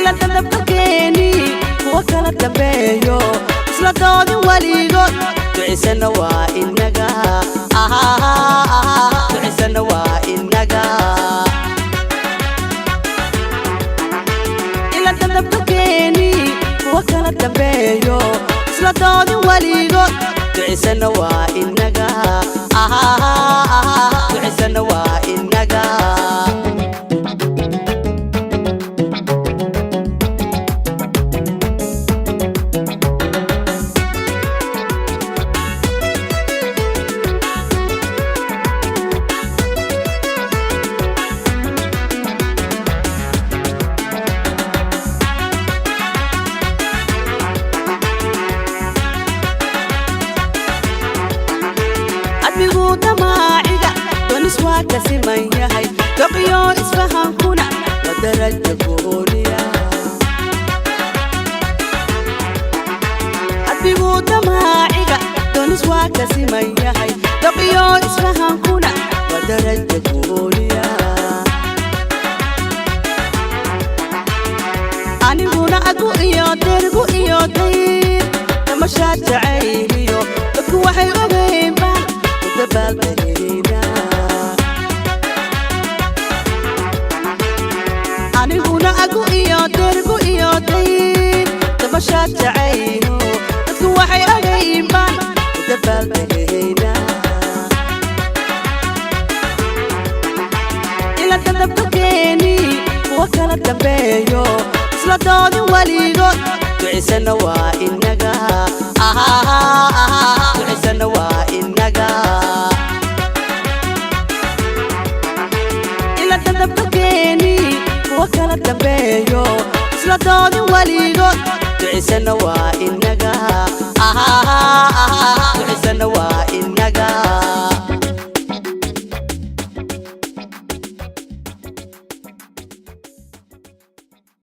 Ila dadabkalkeeni kuwa kala dambeeyo, isla doodin weligood, ducisana waa inaga, ducisana waa inaga. Ila dadabkalkeeni kuwa kala dambeeyo, isla doodin weligood, ducisana waa inaga, ducisana waa inaga. Admigu damaaciga donis waa ka siman yahay, doqiyo isfahankuna waa daraja gooniya. Admigu damaaciga donis waa ka siman yahay, doqiyo isfahankuna waa daraja gooniya. Aniguna agu iyo dergu iyo dayr tamashaad jacayliyo, dadku waxay ogeyn baan u dabaaldegaynaa. Aniguna agu iyo dergu iyo dayr tamashaad jacaylo, dadku waxay ogeyn baan u dabaaldegaynaa. Ila dadabkalkeeni kuwa kala dambeeyo, isla doodin weligood, ducisana waa inaga, ducisana waa inaga. Ila dadabkalkeeni kuwa kala dambeeyo, isla doodin weligood, ducisana waa inaga, ducisana waa